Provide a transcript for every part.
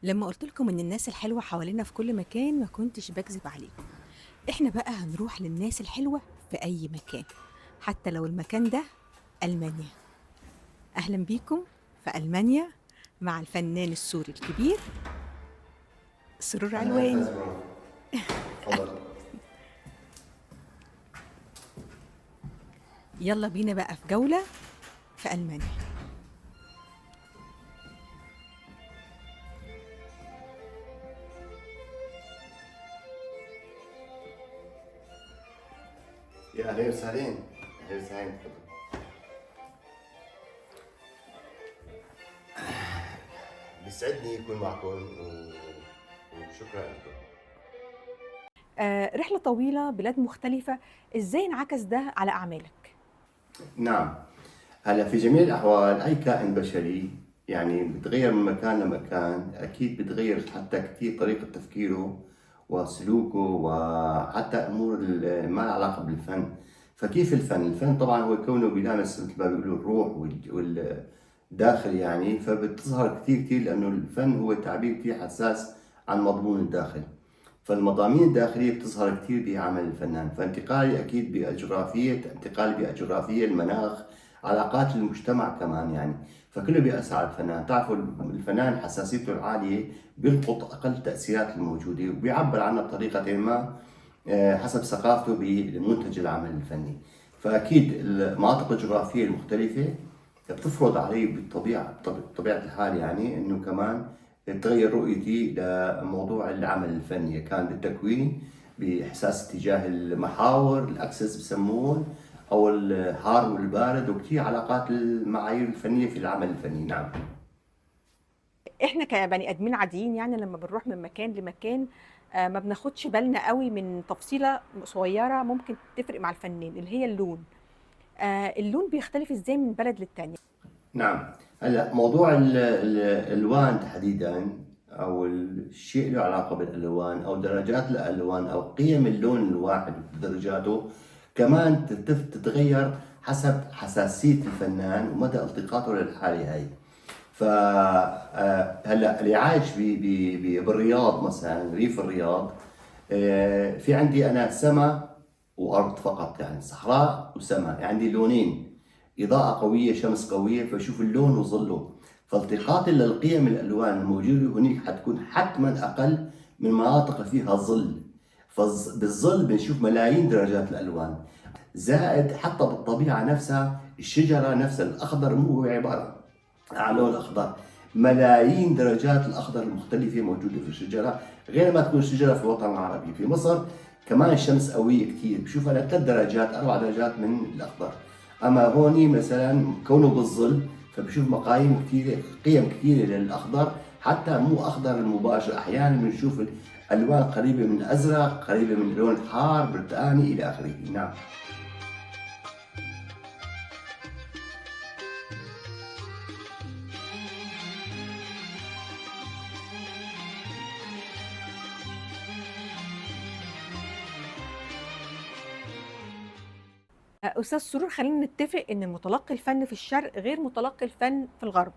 لما قلت لكم إن الناس الحلوة حوالينا في كل مكان ما كنتش بكذب عليكم. إحنا بقى هنروح للناس الحلوة في أي مكان، حتى لو المكان ده ألمانيا. أهلا بيكم في ألمانيا مع الفنان السوري الكبير سرور أهلا علواني. أستاذ برو، تفضل. يلا بينا بقى في جولة في ألمانيا. يا أهلين وسهلين، أهلين وسهلين، تفضل. بيسعدني أكون معكم وشكرا لكم. رحلة طويلة، بلاد مختلفة، إزاي انعكس ده على أعمالك؟ نعم، هلا في جميع الأحوال أي كائن بشري يعني بتغير من مكان لمكان، أكيد بتغير حتى كثير طريقة تفكيره وسلوكه وحتى أمور ما لها علاقة بالفن. فكيف الفن؟ الفن طبعا هو كونه بيلامس مثل ما بيقولوا الروح والداخل يعني، فبتظهر كثير كثير لأنه الفن هو تعبير كثير حساس عن مضمون الداخل، فالمضامين الداخلية بتظهر كثير بعمل الفنان. فانتقالي أكيد بالجغرافية، انتقالي بالجغرافية، المناخ، علاقات المجتمع كمان يعني، فكله بيأثر على الفنان. تعرفوا الفنان حساسيته العالية بيلقط أقل التأثيرات الموجودة وبيعبر عنها بطريقة ما حسب ثقافته بمنتج العمل الفني. فأكيد المناطق الجغرافية المختلفة بتفرض علي بطبيعة الحال يعني إنه كمان تغير رؤيتي لموضوع العمل الفني، كان بالتكوين، بإحساس اتجاه المحاور، الأكسس بسموه، أو الحار والبارد، وكثير علاقات المعايير الفنية في العمل الفني. نعم. إحنا كبني آدمين عاديين يعني لما بنروح من مكان لمكان ما بناخدش بالنا قوي من تفصيلة صغيرة ممكن تفرق مع الفنان، اللي هي اللون. اللون بيختلف إزاي من بلد للتانية؟ نعم، هلا موضوع الألوان تحديداً، أو الشيء له علاقة بالألوان أو درجات الألوان أو قيم اللون الواحد ودرجاته، كمان تتغير حسب حساسية الفنان ومدى التقاطه للحالة هاي. هلا اللي عايش بالرياض مثلاً، ريف الرياض، في عندي أنا سما وأرض فقط، يعني صحراء وسما، يعني عندي لونين، إضاءة قوية، شمس قوية، فشوف اللون وظله. فالتقاطي للقيم الألوان الموجودة هناك حتكون حتماً أقل من مناطق فيها ظل، فبالظل بنشوف ملايين درجات الألوان. زائد حتى بالطبيعة نفسها، الشجرة نفسها الأخضر مو هو عبارة عن لون أخضر، ملايين درجات الأخضر المختلفة موجودة في الشجرة، غير ما تكون الشجرة في الوطن العربي. في مصر كمان الشمس قوية كتير، بشوف أنا 3 درجات 4 درجات من الأخضر. أما هوني مثلاً كونه بالظل فبشوف مقاييم كتيرة، قيم كتيرة للأخضر، حتى مو أخضر المباشر، أحياناً بنشوف الألوان قريبة من الأزرق، قريبة من لون حار، برتقاني إلى آخره. نعم. أستاذ سرور، خلينا نتفق إن متلقي الفن في الشرق غير متلقي الفن في الغرب.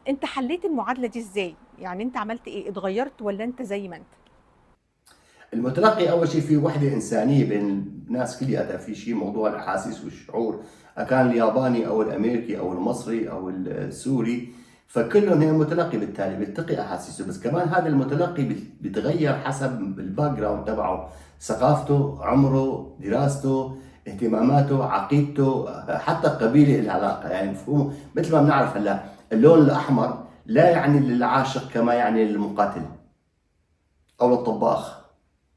أنت حليت المعادلة دي إزاي؟ يعني أنت عملت إيه؟ اتغيرت ولا أنت زي ما أنت؟ المتلقي أول شيء في وحدة إنسانية بين الناس كلياتها، في شيء موضوع الأحاسيس والشعور، أكان الياباني أو الأمريكي أو المصري أو السوري، فكلهم هي متلقي، بالتالي بيلتقي أحاسيسه. بس كمان هذا المتلقي بيتغير حسب ال background تبعه، ثقافته، عمره، دراسته، اهتماماته، عقيدته، حتى قبيلة لها علاقة. يعني مفهومه مثل ما بنعرف هلا اللون الأحمر لا يعني للعاشق كما يعني للمقاتل أو للطباخ،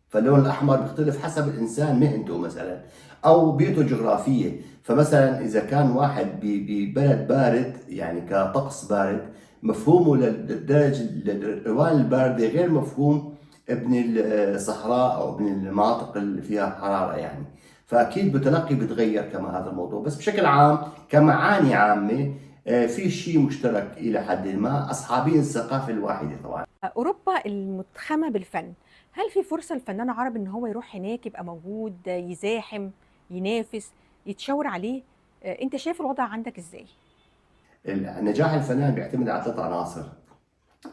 فاللون الأحمر بيختلف حسب الإنسان مهنته مثلا أو بيئته الجغرافية. فمثلا إذا كان واحد ببلد بارد، يعني كطقس بارد، مفهومه للدرجة للألوان الباردة غير مفهوم ابن الصحراء أو ابن المناطق اللي فيها حرارة يعني. فأكيد بتلقي بتغير كما هذا الموضوع، بس بشكل عام كمعاني عامة، في شيء مشترك إلى حد ما، أصحابين الثقافة الواحدة طبعا. أوروبا المتخمة بالفن، هل في فرصة للفنان عربي إن هو يروح هناك يبقى موجود، يزاحم، ينافس، يتشاور عليه؟ أنت شايف الوضع عندك إزاي؟ نجاح الفنان بيعتمد على 3 عناصر.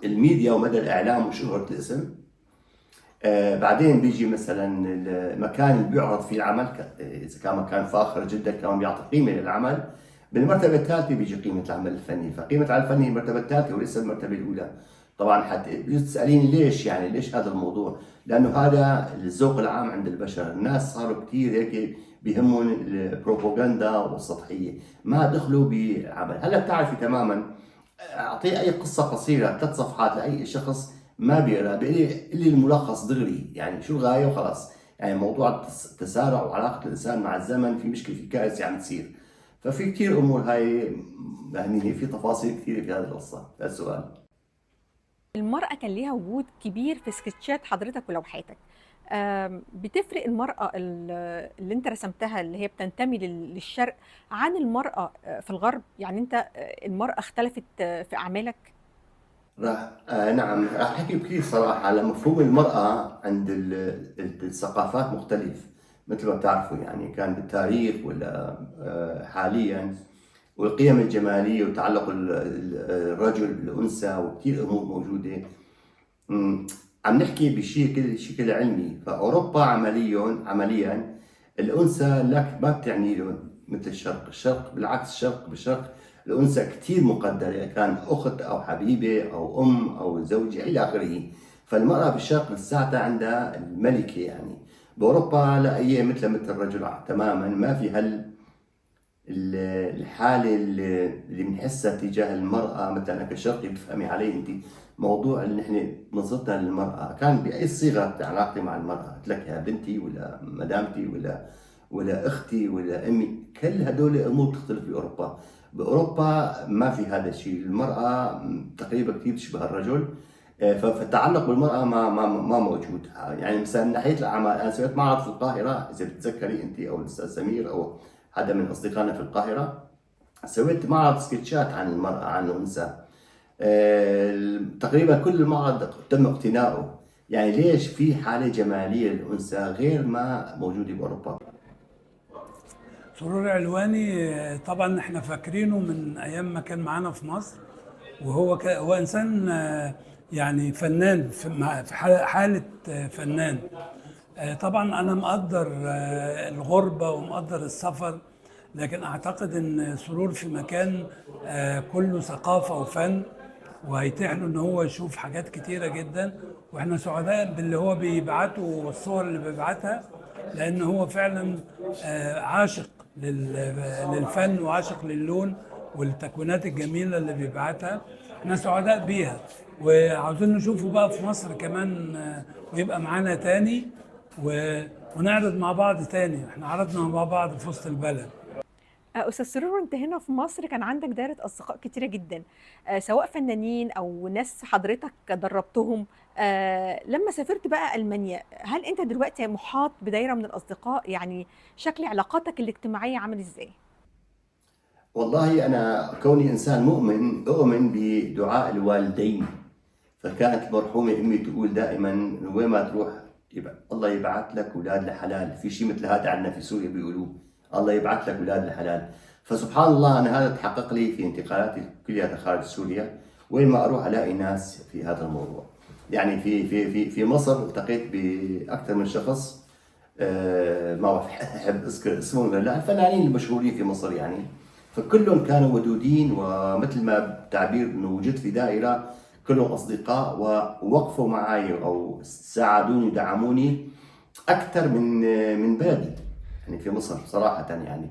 الميديا ومدى الاعلام وشهرة الاسم. بعدين بيجي مثلا المكان اللي بيعرض فيه العمل، اذا كان مكان فاخر جدا كمان بيعطي قيمة للعمل. بالمرتبة الثالثة بيجي قيمة العمل الفني، فقيمه العمل الفني المرتبة الثالثة وليس المرتبة الاولى. طبعا حتى بجوز تساليني ليش، يعني ليش هذا الموضوع؟ لانه هذا الذوق العام عند البشر، الناس صاروا كثير هيك بيهمهم البروباغندا والسطحيه، ما دخلوا بالعمل. هلا بتعرفي تماما، اعطيه اي قصة قصيرة 3 صفحات لاي شخص ما بيقرا، بيقول لي الملخص دغري، يعني شو الغاية وخلاص. يعني موضوع التسارع وعلاقة الانسان مع الزمن في مشكلة، في كارثة عم تصير. ففي كثير امور هاي، يعني في تفاصيل كثيرة في هذه القصة، هذا السؤال. المرأة كان ليها وجود كبير في سكتشات حضرتك ولوحاتك. بتفرق المرأة اللي انت رسمتها اللي هي بتنتمي للشرق عن المرأة في الغرب؟ يعني انت المرأة اختلفت في أعمالك؟ راح نعم، راح احكي بكثير صراحة على مفهوم المرأة عند الثقافات مختلف مثل ما بتعرفوا، يعني كان بالتاريخ ولا حاليا، والقيم الجمالية وتعلق الرجل بالأنثى وكثير أمور موجودة. عم نحكي بشكل شكل علمي. فأوروبا عمليا الأنثى لك ما بتعني لهم مثل الشرق، الشرق بالعكس، الشرق بالشرق الأنثى كثير مقدرة، كان أخت أو حبيبة أو أم أو زوجة إلى آخره. فالمرأة بالشرق لساتها عندها الملكة يعني. بأوروبا لا، هي مثل الرجل تماما، ما في هال الحالة اللي بنحسها تجاه المرأة. مثلا كشرقي بتفهمي علي أنت موضوع اللي نحن نظرتنا للمرأة كان بأي صيغة علاقتي مع المرأة، قلت لك يا بنتي ولا مدامتي ولا أختي ولا أمي، كل هدول أمور بتختلف بأوروبا. بأوروبا ما في هذا الشيء، المرأة تقريبا كثير تشبه الرجل، فالتعلق بالمرأة ما موجود. يعني مثلا من ناحية الأعمال، أنا سويت معرض في القاهرة إذا بتتذكري أنت أو الأستاذ سمير أو حدا من أصدقائنا في القاهرة، سويت معرض سكتشات عن المرأة عن الأنثى. تقريبا كل المعرض تم اقتناؤه. يعني ليش في حالة جمالية للأنثى غير ما موجودة بأوروبا؟ سرور علواني طبعا احنا فاكرينه من ايام ما كان معانا في مصر، وهو هو انسان يعني فنان في حالة فنان. طبعا انا مقدر الغربة ومقدر السفر، لكن اعتقد ان سرور في مكان كله ثقافة وفن، وهيتيح له ان هو يشوف حاجات كتيرة جدا، واحنا سعداء باللي هو بيبعته والصور اللي بيبعتها، لان هو فعلا عاشق للفن وعاشق للون والتكوينات الجميلة اللي بيبعتها. احنا سعداء بيها وعاوزين نشوفه بقى في مصر كمان، ويبقى معانا تاني ونعرض مع بعض تاني. احنا عرضنا مع بعض في وسط البلد. أستاذ سرور، أنت هنا في مصر كان عندك دايرة أصدقاء كتيرة جدا، سواء فنانين أو ناس حضرتك دربتهم. لما سافرت بقى ألمانيا، هل أنت دلوقتي محاط بدايرة من الأصدقاء؟ يعني شكل علاقاتك الاجتماعية عامل إزاي؟ والله أنا كوني إنسان مؤمن، أؤمن بدعاء الوالدين. فكانت المرحومة أمي تقول دائما وين ما تروح الله يبعث لك أولاد الحلال. في شيء مثل هذا عندنا في سوريا بيقولوه، الله يبعث لك أولاد الحلال. فسبحان الله أنا هذا تحقق لي في انتقالاتي كلها خارج سوريا، وين ما أروح ألاقي ناس في هذا الموضوع. يعني في في في في مصر التقيت بأكثر من شخص، ما بعرف أحب أذكر اسمهم ولا لا، الفنانين المشهورين في مصر يعني، فكلهم كانوا ودودين، ومثل ما تعبير إنه وجدت في دائرة كلهم أصدقاء ووقفوا معي أو ساعدوني ودعموني أكثر من بلدي يعني في مصر صراحة. يعني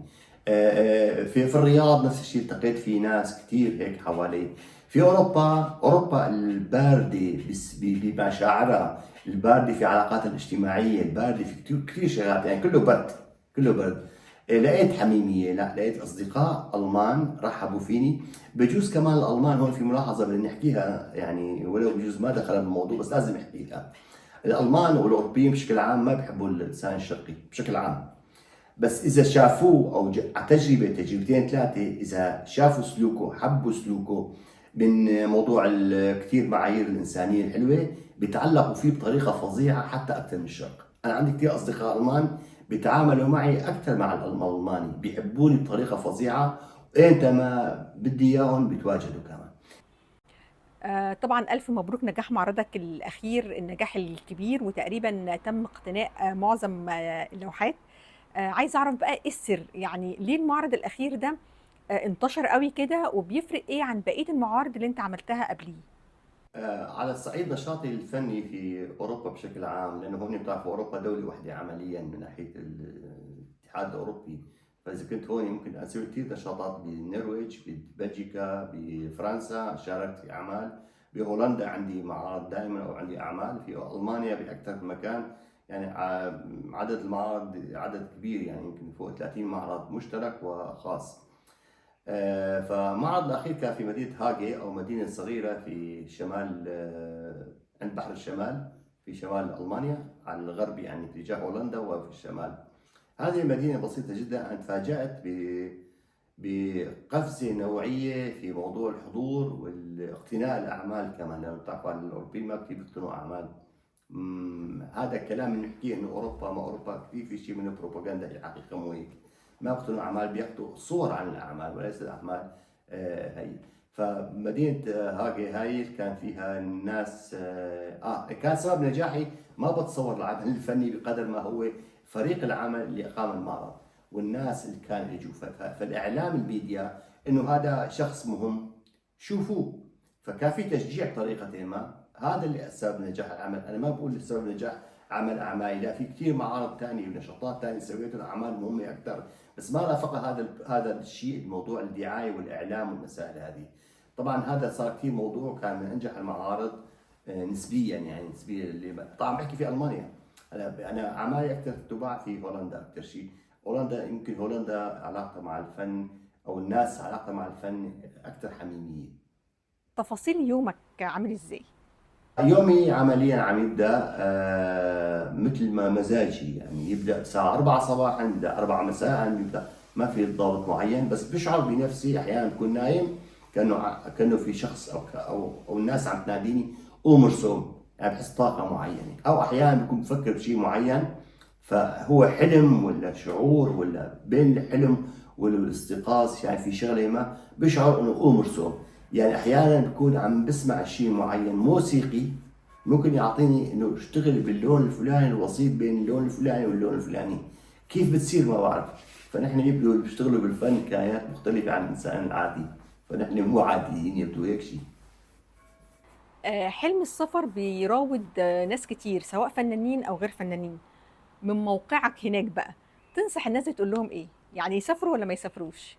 في الرياض نفس الشيء، التقيت في ناس كثير هيك حوالي. في أوروبا، أوروبا الباردة بمشاعرها، الباردة في علاقاتها الاجتماعية، الباردة في كثير كثير شغلات، يعني كله برد كله برد. لقيت حميمية، لا لقيت أصدقاء ألمان رحبوا فيني. بجوز كمان الألمان هون في ملاحظة بدنا نحكيها، يعني ولو بجوز ما دخل بالموضوع بس لازم نحكيها. الألمان والأوروبيين بشكل عام ما بيحبوا الإنسان الشرقي بشكل عام، بس إذا شافوه أو على تجربة تجربتين ثلاثة، إذا شافوا سلوكه حبوا سلوكه من موضوع كثير معايير الإنسانية الحلوة، بيتعلقوا فيه بطريقة فظيعة حتى أكثر من الشرق. أنا عندي كثير أصدقاء ألمان بيتعاملوا معي أكثر مع الألماني، بيحبوني بطريقة فظيعة، وإمتى ما بدي إياهم بيتواجدوا كمان. طبعا ألف مبروك نجاح معرضك الأخير، النجاح الكبير، وتقريبا تم اقتناء معظم اللوحات. عايز أعرف بقى إيه السر، يعني ليه المعرض الأخير ده انتشر قوي كده، وبيفرق إيه عن بقية المعارض اللي أنت عملتها قبليه؟ على الصعيد نشاطي الفني في أوروبا بشكل عام، لأنه هون بتعرفوا أوروبا دولة واحدة عمليا من ناحية الاتحاد الأوروبي، فإذا كنت هون ممكن أسوي كثير نشاطات بالنرويج، ببلجيكا، بفرنسا شاركت في أعمال، بهولندا عندي معارض دائما أو عندي أعمال، في ألمانيا بأكثر من مكان، يعني عدد المعارض عدد كبير، يعني يمكن فوق 30 معرض مشترك وخاص. فمعرض الأخير كان في مدينة هاجي أو مدينة صغيرة في شمال، عند بحر الشمال في شمال ألمانيا على الغرب، يعني اتجاه هولندا وفي الشمال. هذه المدينة بسيطة جدا، أنا تفاجأت بقفزة نوعية في موضوع الحضور والاقتناء الأعمال كمان، لأنه بتعرفوا الأوروبيين ما كثير بيقتنوا أعمال. هذا الكلام اللي نحكيه إنه أوروبا ما أوروبا، كثير في شيء من البروباغندا، الحقيقة مو هيك. ما بيقتنوا أعمال، بياخذوا صور عن الأعمال وليس الأعمال. هي فمدينة هاجي هاي كان فيها الناس، كان سبب نجاحي ما بتصور العمل الفني بقدر ما هو فريق العمل اللي أقام المعرض والناس اللي كانوا يجوا، فالإعلام الميديا إنه هذا شخص مهم شوفوه، فكان في تشجيع بطريقة ما. هذا اللي سبب نجاح العمل. أنا ما بقول سبب نجاح عمل أعمالي، لا، في كثير معارض ثانية ونشاطات ثانية سويتهم أعمال مهمة أكثر، بس ما رافق هذا الشيء الموضوع الدعاية والإعلام والمسائل هذه. طبعا هذا صار كثير موضوع، كان من أنجح المعارض نسبيا، يعني نسبيا اللي طبعا بحكي في ألمانيا. أنا أعمالي أكثر تباع في هولندا أكثر شيء. هولندا يمكن هولندا علاقتها مع الفن أو الناس علاقتها مع الفن أكثر حميمية. تفاصيل يومك عامل إزاي؟ يومي عمليا عم يبدا مثل ما مزاجي، يعني يبدا الساعة 4 صباحا، يبدا 4 مساء، يبدا ما في ضابط معين، بس بشعر بنفسي احيانا بكون نايم كانه في شخص او الناس عم تناديني قوم ارسم، يعني بحس طاقة معينة، او احيانا بكون بفكر بشيء معين، فهو حلم ولا شعور ولا بين الحلم والاستيقاظ، يعني في شغله ما بشعر انه قوم ارسم. يعني احيانا بكون عم بسمع شيء معين موسيقي ممكن يعطيني انه اشتغل باللون الفلاني، الوسيط بين اللون الفلاني واللون الفلاني، كيف بتصير ما بعرف. فنحن يبدو اللي بيشتغلوا بالفن كائنات مختلفة عن الانسان العادي، فنحن مو عاديين يبدو هيك شيء. حلم السفر بيراود ناس كتير سواء فنانين او غير فنانين. من موقعك هناك بقى تنصح الناس تقول لهم ايه؟ يعني يسافروا ولا ما يسافروش؟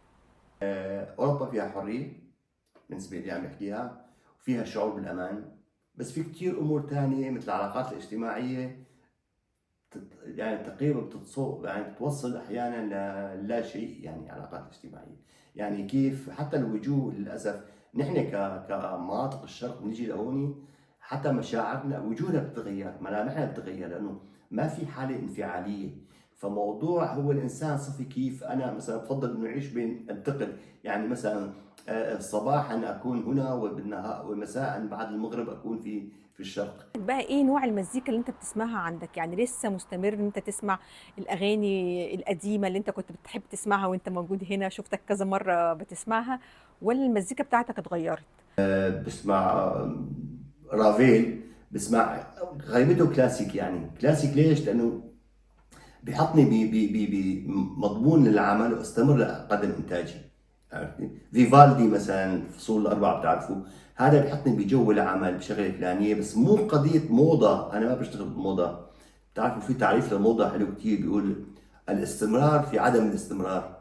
اوروبا فيها حرية بالنسبة لي عم بحكيها، وفيها شعور بالأمان، بس في كتير أمور تانية مثل العلاقات الاجتماعية يعني تقريبا يعني بتوصل أحيانا للا شيء، يعني علاقات الاجتماعية، يعني كيف حتى الوجوه للأسف نحن كمناطق الشرق بنيجي لهون حتى مشاعرنا وجوهنا بتتغير، ملامحنا بتتغير، لأنه ما في حالة انفعالية. فموضوع هو الإنسان صفي كيف أنا مثلا بفضل إنه أعيش بين أنتقل، يعني مثلا صباحا اكون هنا وبالنهار ومساء بعد المغرب اكون في الشرق. بقى ايه نوع المزيكا اللي انت بتسمعها عندك؟ يعني لسه مستمر ان انت تسمع الاغاني القديمة اللي انت كنت بتحب تسمعها وانت موجود هنا، شفتك كذا مرة بتسمعها، ولا المزيكا بتاعتك اتغيرت؟ بسمع رافيل، بسمع غالبيته كلاسيك. يعني كلاسيك ليش؟ لانه بحطني بمضمون للعمل واستمر لاقدم انتاجي. فيفالدي مثلا الفصول الأربعة بتعرفوا، هذا بحطني بجو العمل بشغلة فلانية، بس مو قضية موضة، أنا ما بشتغل بموضة. بتعرفوا في تعريف للموضة حلو كتير، بيقول الاستمرار في عدم الاستمرار،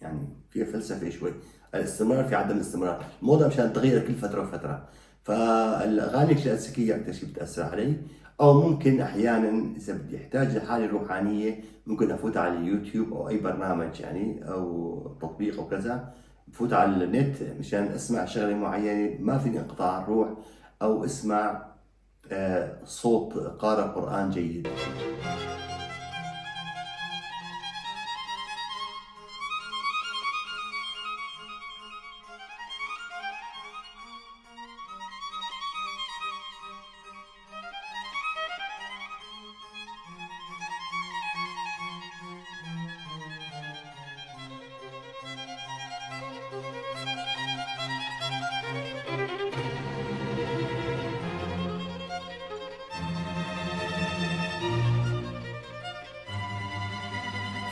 يعني فيها فلسفة شوي، الاستمرار في عدم الاستمرار، الموضة مشان تغير كل فترة وفترة. فالأغاني الكلاسيكية أكثر شيء بتأثر علي، أو ممكن أحيانا إذا بدي أحتاج لحالة روحانية ممكن أفوت على اليوتيوب أو أي برنامج يعني أو تطبيق أو كذا، بفوت على النت مشان اسمع شغله معينة ما فيني انقطاع الروح، او اسمع صوت قارئ قرآن جيد.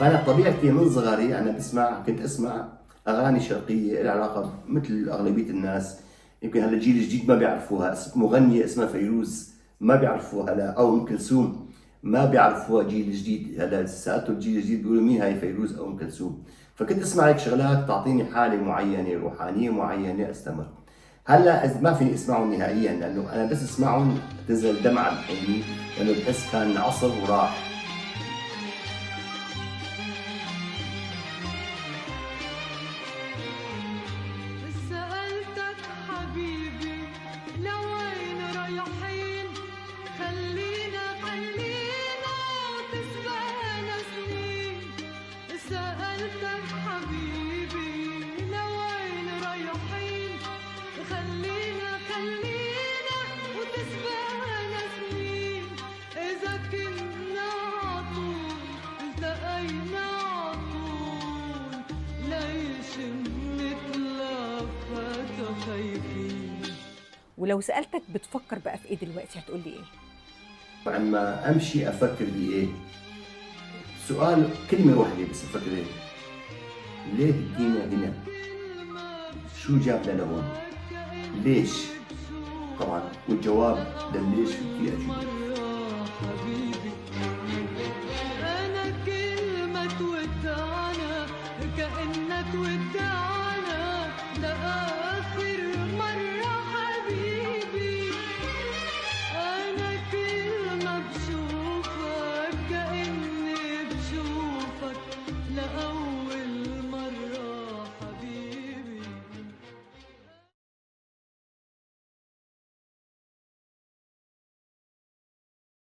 فانا طبيعتي من صغري انا كنت اسمع اغاني شرقية لها علاقة مثل اغلبية الناس، يمكن هلا الجيل الجديد ما بيعرفوها، مغنيه اسمها فيروز ما بيعرفوها هلا، او ام كلثوم ما بيعرفوها جيل جديد. هلا سالته الجيل الجديد بيقولوا مين هاي فيروز او ام كلثوم. فكنت اسمع هيك شغلات تعطيني حاله معينة، روحانية معينة، استمر. هلا ما فيني اسمعهم نهائيا، لانه انا بس اسمعهم تنزل دمعه بعيني، لانه بحس كان عصر وراح. سألتك حبيبي لوين رايحين، خلينا خلينا تسبقنا سنين. سألتك حبيبي لوين رايحين، خلينا خلينا وتسبقنا سنين. إذا كنا عطول التقينا عطول، ليش منتلفت خايفين؟ ولو سألتك بتفكر بقى في إيه دلوقتي هتقولي إيه؟ عما امشي افكر بايه؟ سؤال كلمة واحدة بس افكر ايه؟ ليه جينا هنا؟ شو جابنا لهون؟ ليش؟ طبعا والجواب لليش في كثير اجوبه. مرة حبيبي أنا كلمة تودعنا كأنها تودعنا.